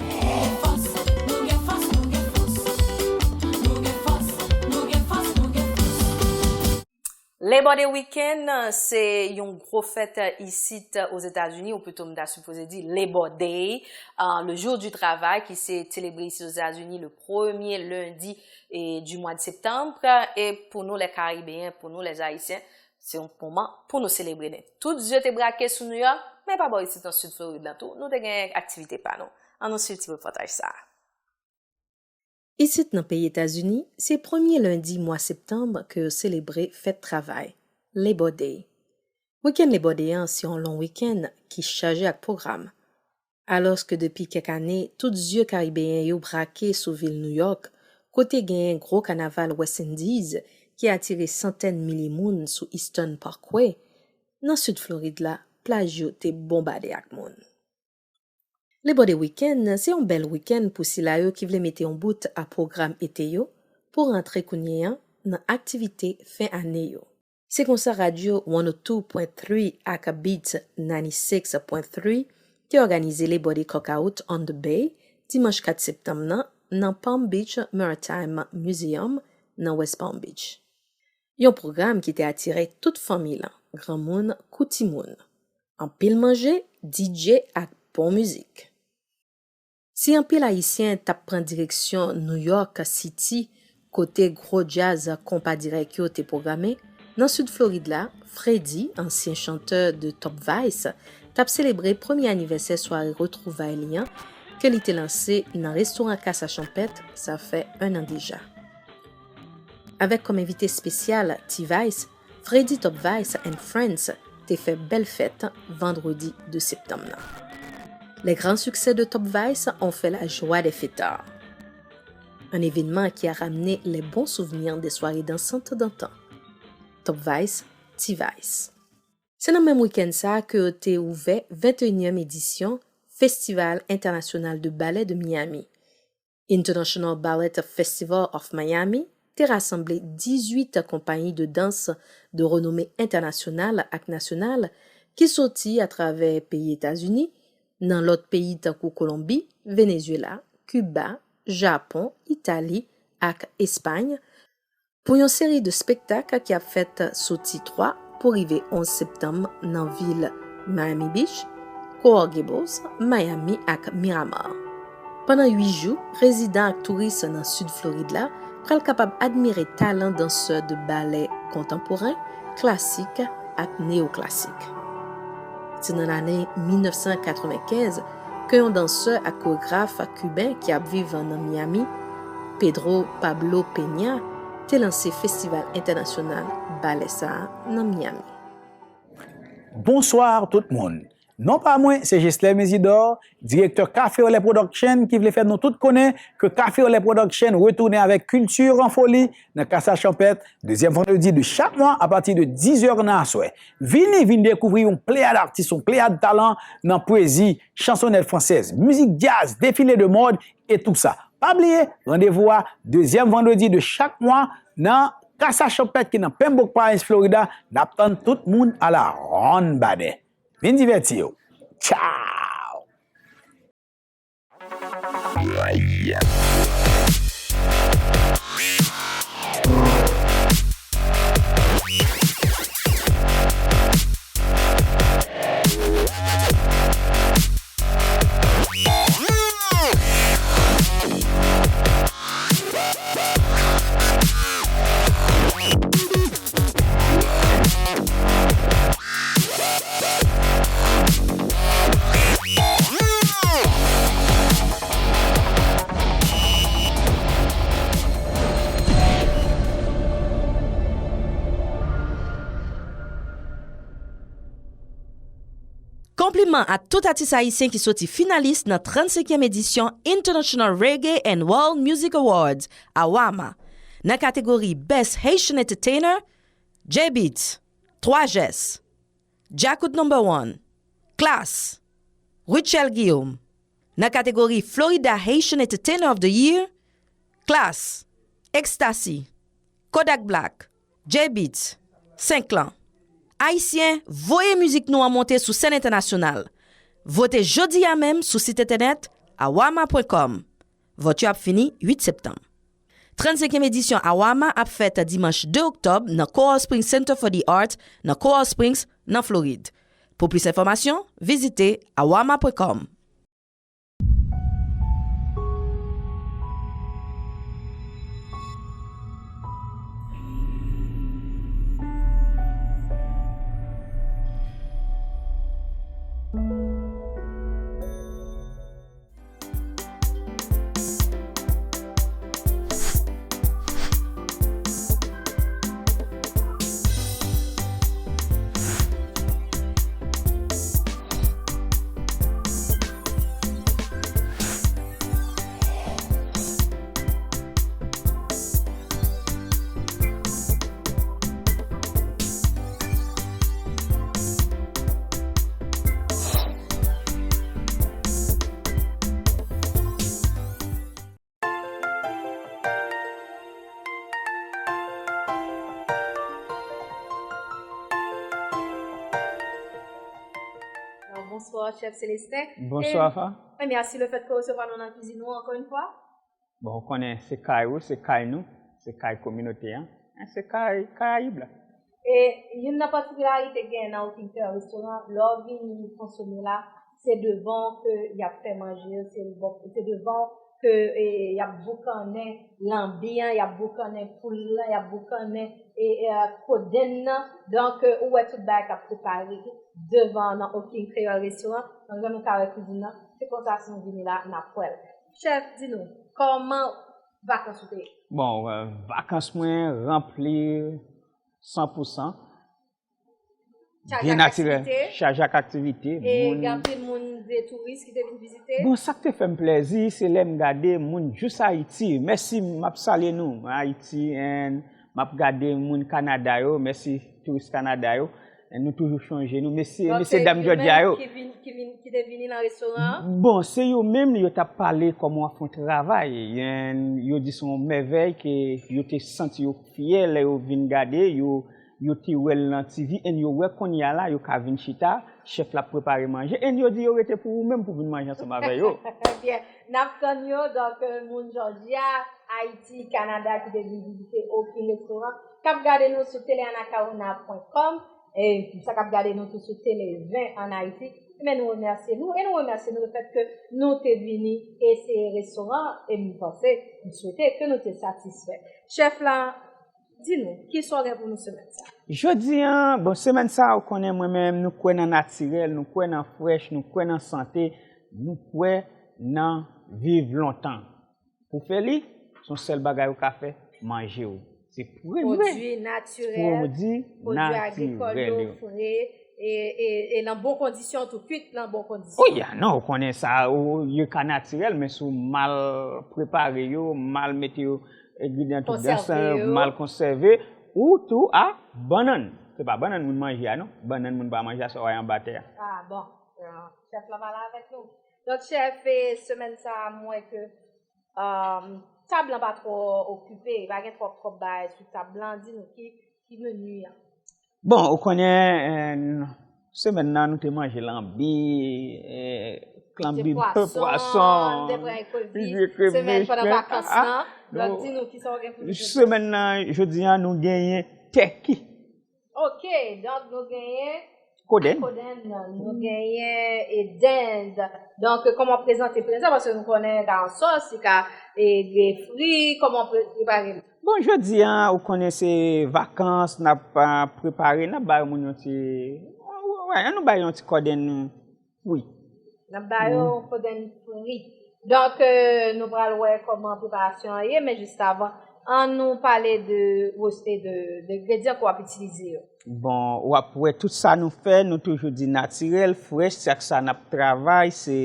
Labor Day Weekend, se yon gwo fèt isit Ozetazini, ou pito m ta sipoze di Labor Day, euh, le jour du travail, ki se selebre isit Ozetazini le premye lendi e, du mwa de septanm. E pou nou, lè Karibeyen, pou nou, lè Ayisyen, se yon moman pou nou selebre nèt. Tout zye te brake sou Nouyòk, men pa bò isit nan Sid Florid la tou, nou te gen aktivite pa nou. Ann nou swiv ti repòtaj sa a. Isit nan peyi Etazini, se premye lendi mwa septanm ke yo selebre fèt travay, Labor Day. Wikenn Labor Day an se yon long wikenn ki chaje ak pwogram. Alòske depi kèk ane, tout zye Karibeyen yo brake sou vil Nouyòk, kote genyen gwo kanaval West Indies ki atire santèn milye moun sou Eastern Parkway, nan Sid Florid la, plaj yo te bonbade ak moun. Labor Day Weekend se yon bèl wikenn pou sila yo ki vle mete yon bout a pwogram ete yo pou rantre kounye a nan aktivite fen ane yo. Se konsa radyo one oh two point three ak Beats ninety-six point three te òganize Labor Day Cookout on the Bay dimanch kat septanm nan, nan Palm Beach Maritime Museum nan West Palm Beach. Yon pwogram ki te atire tout fanmi lan, granmoun kou timoun. Anpil manje, D J ak bon mizik. Si anpil Ayisyen t ap pran direksyon New York City, kote gwo djaz konpa dirèk yo te pwograme, nan Sid Florid la, Freddy, ansyen chantè de Top Vice, t ap selebre premye anivèsè sware retwouvay li an, ke li te lanse nan restoran Casa Champêtre, sa fè en an deja. Avèk kòm envite espesyal T-Vice, Freddy Top Vice and Friends te fè bèl fèt vandredi de septanm nan. Les grands succès de Top Vice ont fait la joie des fêtards. Un événement qui a ramené les bons souvenirs des soirées dansantes d'antan. Top Vice, T-Vice. Se nan menm wikenn sa a ke yo te ouvè venteyinyèm edisyon Festival Entènasyonal de Balè de Miami. International Ballet Festival of Miami te rasanble dizuit konpayi de dans de renome entènasyonal ak nasyonal ki soti atravè peyi Etazini, nan lòt peyi tankou Kolonbi, Venezuela, Kiba, Japon, Itali ak Espay, pou yon seri de spektak ki ap fèt soti twa pou rive onz septanm nan vil Miami Beach, Coral Gables, Miami ak Miramar. Pandan uit jou, rezidan ak touris nan Sid Florid la pral kapab admire talan dansè de balè kontanporen, klasik ak neyoklasik. Se nan lane mil nèf san katrevenkenz ke yon dansè ak koregraf kiben ki ap viv nan Miami, Pedro Pablo Peña, te lanse festival entènasyonal balè sa a nan Miami. Bonswa tout moun. Non pa mwen se Jesler Mezidor, direktè Café au Lait Production, ki vle fè nou tout konnen ke Café au Lait Production retounen avèk Culture en Folie nan Casa Champêtre, dezyèm vandredi de chak mwa apati de diz è nan aswè. Vini, vin dekouvri yon pleyad atis, yon pleyad talan nan pwezi, chansonèt fransèz, mizik djaz, defile de mòd e tou sa. Pa bliye, randevou a dezyèm vandredi de chak mwa nan Casa Champêtre ki nan Pembroke Pines, Florida. N ap tann tout moun a la ronn badè. Vin divèti w. Tchaw! Kòman a tout atis ayisyen ki soti finalis nan trannsenkyèm edisyon International Reggae and World Music Awards, AWAMA, nan kategori Best Haitian Entertainer, J-Beatz, Twa Jès, Djakout Number One, Klass, Rutshelle Guillaume, nan kategori Florida Haitian Entertainer of the Year, Klass, Ecstasy, Kodak Black, J-Beatz, Senklan. Ayisyen, voye mizik nou an monte sou sèn entènasyonal. Vote jodi a menm sou sit entènèt awama pwen kòm. Vòt yo ap fini uit septanm. Trannsenkyèm edisyon AWAMA ap fèt dimanch de oktòb nan Coral Springs Center for the Arts nan Coral Springs, nan Florid. Pou plis enfòmasyon, vizite awama pwen kòm. Alò, bonswa, chèf Célestin. Bonswa, Fa. E mèsi le fèt ke w resevwa nou nan kwizin ou ankò yon fwa. Bon, ou konnen se kay ou, se kay nou, se kay kominote an, e se kay Karayib la. E youn nan patikilarite gen nan Oking Kreyòl Restoran, lè w vini konsome la, se devan w ke y ap fè manje yo, se bon, se devan w ke, e, y ap boukannen lanbi an, y ap boukannen poul lan, y ap boukannen, e, e, kodenn nan. Donk, e, ou wè tout bagay k ap prepare devan w nan Oking Kreyòl Restoran. Donk, jan nou ka wè kwizin nan, se konsa si nou vini la, n ap wè l. Chèf, di nou, kòman vakans ou te ye? Bon, e, vakans mwen ranpli san pou san. Byen natirèl, chaje ak aktivite. E gen anpil moun, de touris ki te vin vizite? Bon, sa k te fè m plèzi, se lè m gade moun jis Ayiti. Mèsi, m ap salye nou, Ayiti, and m ap gade moun Kanada yo, mèsi touris Kanada yo. E nou toujou chonje nou, mesye, mesye dam Jòdya yo. Donk, se yo menm ki vin, ki vin, ki te vini nan restoran an? Bon, se yo menm, yo t ap pale kòman w ap fè yon travay. And yo di se yon mèvèy ke yo te santi yo fyè lè yo vin gade, yo, yo te wè l nan T V, and yo wè kounye a la, yo ka vin chita, chèf la ap prepare manje, and yo di yo rete pou ou menm pou vin manje ansanm avè yo. Byen, n ap tann yo, donk, e, moun Jòdya, Ayiti, Kanada ki te vin vizite Oking Restoran, k ap gade nou sou tele anakawona pwen kòm, e sa k ap gade nou tou sou Tele ven ann Ayiti, men nou remèsye nou e nou remèsye nou le fèt ke nou te vini eseye restoran an e m panse, m swete ke nou te satisfè. Chèf la, di nou, kisa w gen pou nou semèn sa? Jodi a, bon, semèn sa, ou konnen mwen menm, nou kwè nan natirèl, nou kwè nan frèch, nou kwè nan sante, nou kwè nan viv lontan. Pou fè li, se yon sèl bagay ou ka fè, manje w. Se premye. Pwodui natirèl, pwodui agrikòl yo, fre, e, e, e nan bon kondisyon tou, kwit nan bon kondisyon. Wi, a, non, ou konnen sa, ou, yo ka natirèl, men si w mal prepare yo, mal mete yo, engredyan tout dan san yo, mal konsève, ou tou a bannann. Se pa bannann moun manje a, non. Bannann moun pa manje a, sa w wè anba tè a. A, bon. Chèf la pale avèk nou. Donk, chèf, e, semèn sa a, m wè ke, um, tab lan pa twò okipe, pa gen twòp, twòp bagay sou tab lan. Di nou ki, ki meni a? Bon, ou konnen, e, semèn nan, nou te manje lanbi, e, lanbi, pwason, pwason, de vrè ekrevis. Semèn pandan vakans lan. Donk, di nou kisa w gen pou nou. Semèn nan, jodi a, nou genyen tèki. Ok, donk nou genyen kodenn. Kodenn, nou genyen, e, dend. Donk, kòman w prezante, prezante, paske nou konnen li ka an sòs, li ka, e, gen fri, kòman w pre-, prepare li? Bon, jodi a, ou konnen se vakans, n ap, a, prepare, n ap bay moun yon ti, wè, ann nou bay yon ti kodenn fri. N ap ba yo kodenn fri. Donk, e, nou pral wè kòman preparasyon an ye, men jis avan, ann nou pale de, de, de engredyan ke w ap itilize yo. Bon, w ap wè tout sa nou fè, nou toujou di natirèl, frèch, se ak sa n ap travay, se,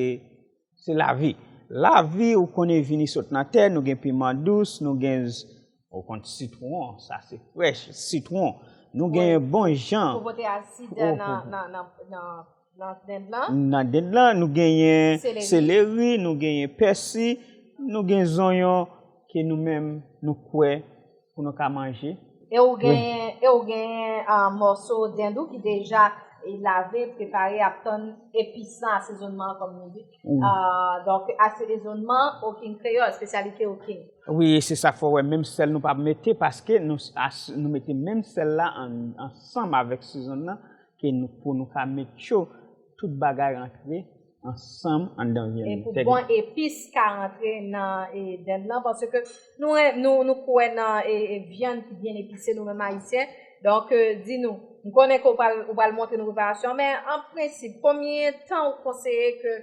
se lavi. Lavi, ou konnen vini sot nan tè, nou gen piman dous, nou gen, z- ou konn sitwon, sa se frèch, sitwon. Nou gen bon jan. Pou pote asid nan, nan, nan, nan, nan dend lan. Nan dend lan, nou genyen seleri, nou genyen pèsi, nou gen zonyon ke nou menm nou kwè pou nou ka manje. E ou genyen, e ou genyen ah, mòso dend ou ki deja e lave, prepare, ap tann epis lan, asezonnman an, kòm nou di. Ah, donk, asezonnman, Oking Kreyòl, espesyalite Oking. Wi, se sa k fè w wè menm sèl nou pa mete, paske nou, as- nou mete menm sèl la an- ansanm avèk sizonn nan, ke nou, pou nou ka make sure tout bagay rantre ansanm anndan vyann. E pou bon epis ka rantre nan e, dend lan, paske nou, nou, nou kwè nan e, e, vyann ki byen epise, nou menm Ayisyen. Donk, e, di nou, m konnen ke w pral, ou pral montre nou preparasyon, men an prensip, konbyen tan ou konseye ke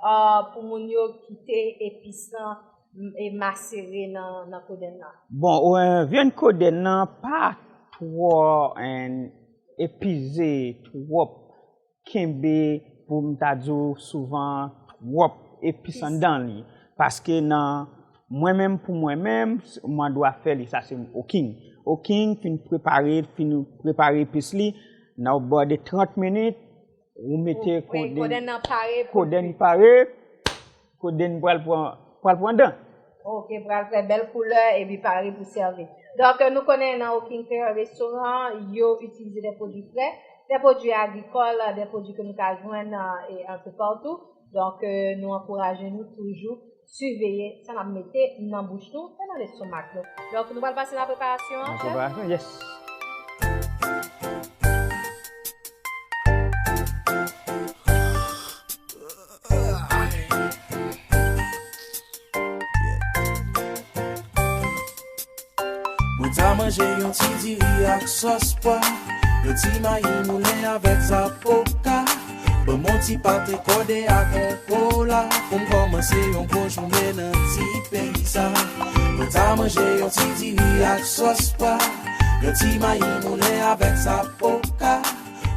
ah, pou moun yo kite epis lan m- e masere nan, nan kodenn lan? Bon, ou, eh, vyann kodenn nan pa twò, eh, epize twòp, kenbe pou m ta di w souvan twòp epis anndan li. Paske nan mwen menm, pou mwen menm, mwen dwa fè li, sa se Oking. Oking fin prepare, fin prepare epis li, nan bò de trant minit, ou mete kodenn, kodenn nan pare pou kodenn pare, kodenn pral pran, pral pran dan. Ok, pral fè bèl koulè epi pare pou sèvi. Donk, nou konnen nan Oking Kreyòl Restoran, yo itilize de pwodui frè, de pwodui agrikòl, de pwodui ke nou ka jwenn e, un peu partout. Donk, e, nou ankouraje nou toujou siveye sa n ap mete nan bouch nou e nan lestomak nou. Donk, nou pral pase nan preparasyon an, chèf? Nan preparasyon, yes. Mwen ta manje yon ti diri ak sòs pwa, yon ti mayi moulen avèk zapoka. Ban m yon ti pate kòde ak yon kola, pou m kòmanse yon bon jounen nan ti peyi sa. Mwen ta manje yon ti diri ak sòs pwa, yon ti mayi moulen avèk zapoka.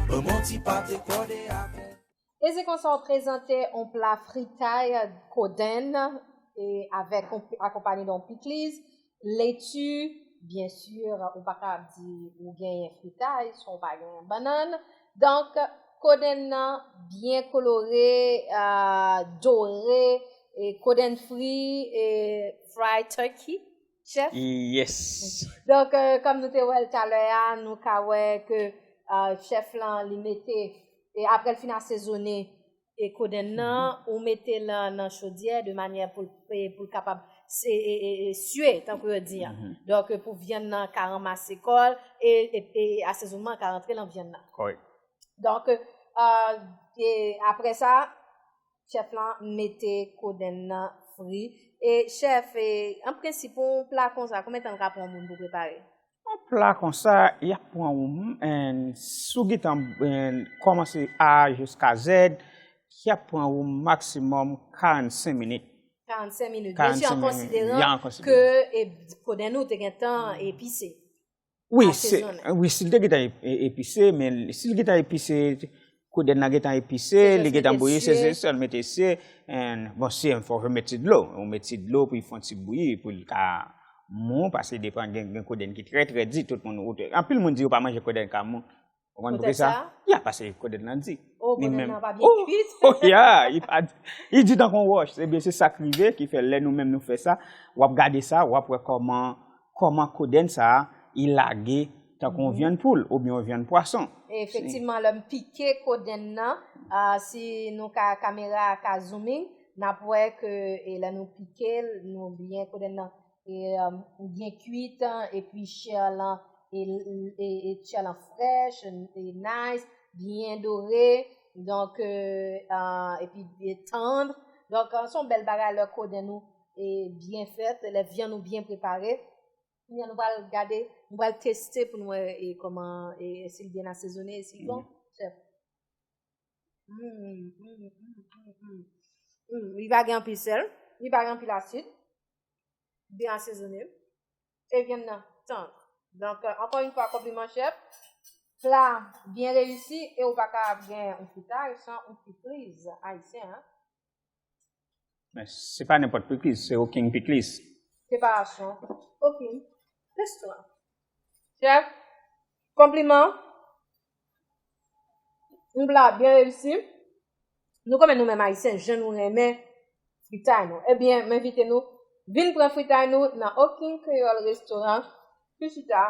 Ban m yon ti pate kòde ak yon E se konsa w prezante yon pla fritay kodenn e avèk yon, akonpaye de yon pikliz, leti, byen si, ou pa ka di ou genyen fritay san w pa genyen bannann. Donk, kodenn nan byen kolore, ah, dore, e kodenn fri, e fried turkey, chèf? Yes. Donk, eh, kòm nou te wè l talè a, nou ka wè ke, ah, chèf lan, li mete, e apre l fin asezone, e kodenn nan, ou mete l nan chodyè de manyè pou l, e pou l kapab se, e, e, e, sye, tankou yo di a. Donk, eh, pou vyann nan ka ranmase kò l, e, e, e asezonnman ka rantre nan vyann nan. Kòrèk. Donk, eh, e apre sa, chèf lan mete kodenn nan fri. E chèf, e, an prensip, yon pla konsa, konbyen tan l ka pran yon moun pou prepare? Yon pla konsa, y ap pran yon, en, si w gentan, en, kòmanse A jiska Z, y ap pran yon maksimòm karannsenk minit. Karannsenk minit. Byen si, an konsideran ke, e, kodenn ou te gentan epise. Wi, se, wi, si l te gentan e- e- epise, men si l gentan epise, kodenn nan gentan epise, li gentan bouyi, se, se sèl mete sye, en, bon, sye, fò w met ti dlo, ou met ti dlo pou l fè yon ti bouyi, pou l ka mou, paske depan gen, gen kodenn ki trè, trè di, tout moun, ou te- anpil moun di yo pa manje kodenn ka mou. Ou konn poukisa? Ya, paske kodenn nan di. Oh, kodenn nan pa byen kuit. Oh, ya, li pa, li di tankou yon wòch. Ebyen, se sa k rive, ki fè lè nou menm nou fè sa, w ap gade sa, w ap wè kòman, kòman kodenn sa a, li lage tankou yon vyann poul oubyen yon vyann pwason. Efektivman, lè m pike kodenn nan, ah, si nou ka, kamera a ka zooming, n ap wè ke, e lè nou pike l, nou byen kodenn nan e, um, byen kuit, epi chè lan, e, e, e chè lan frèch, e nice, byen dore, donk, e, ah, epi e tann. Donk, ah, se yon bèl bagay lè kodenn ou e byen fèt, lè vyann ou byen prepare. Kounye a nou pral gade, nou pral teste pou nou wè e kòman, e si l byen asezone, e si l bon. Chèf. Mm, mm, mm, mm, mm. Mm, li pa gen anpil sèl, li pa gen anpil asid. Byen asezone. E vyann nan tann. Donk, euh, ankò yon fwa, konpliman, chèf. pla byen reyisi e ou pa ka gen yon fritay san yon pikliz ayisyen, hein? Men se pa nenpòt pikliz, se Oking pikliz. Preparasyon Oking restoran. Chèf, konpliman. Yon pla byen reyisi. Nou konnen nou menm ayisyen, jan nou renmen fritay nou. Ebyen, m envite nou vin pran fritay nou nan Oking Kreyòl Restoran, ki chita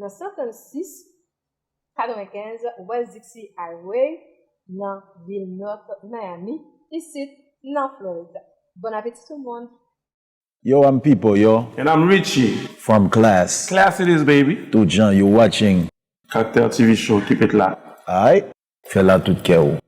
nan san trannsis katrevenkenz West Dixie Highway, nan vil North Miami, isit nan Florid. Bon apeti tout moun! Yo, I'm people, yo. And I'm Richie. From class. Class it is, baby. Tout jan, you watching. Cocktail T V Show, keep it locked. Aight? Fè la tout kè w.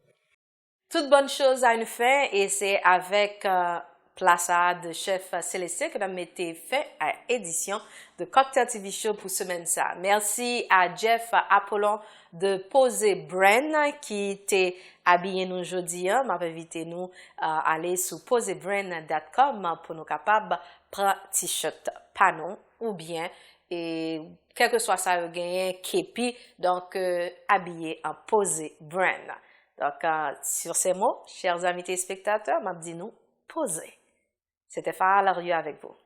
Toute bonne chose a une fin et c'est avec euh, pla sa de chef Célestin que nous mettons fin à l'édition de Cocktail T V Show pour semaine ça. Merci à Jeff Apollon de Pose Brand qui t'a habillé nous aujourd'hui. M'a invité nous euh, aller sur posebrand.com pour nous capables prendre t-shirt pas non ou bien et quel que soit ça vous gagnez képi donc euh, habillé en Pose Brand. Donc, euh, sur ces mots, chers amis téléspectateurs, m'a dit nous, posez. C'était Farah Larieux avec vous.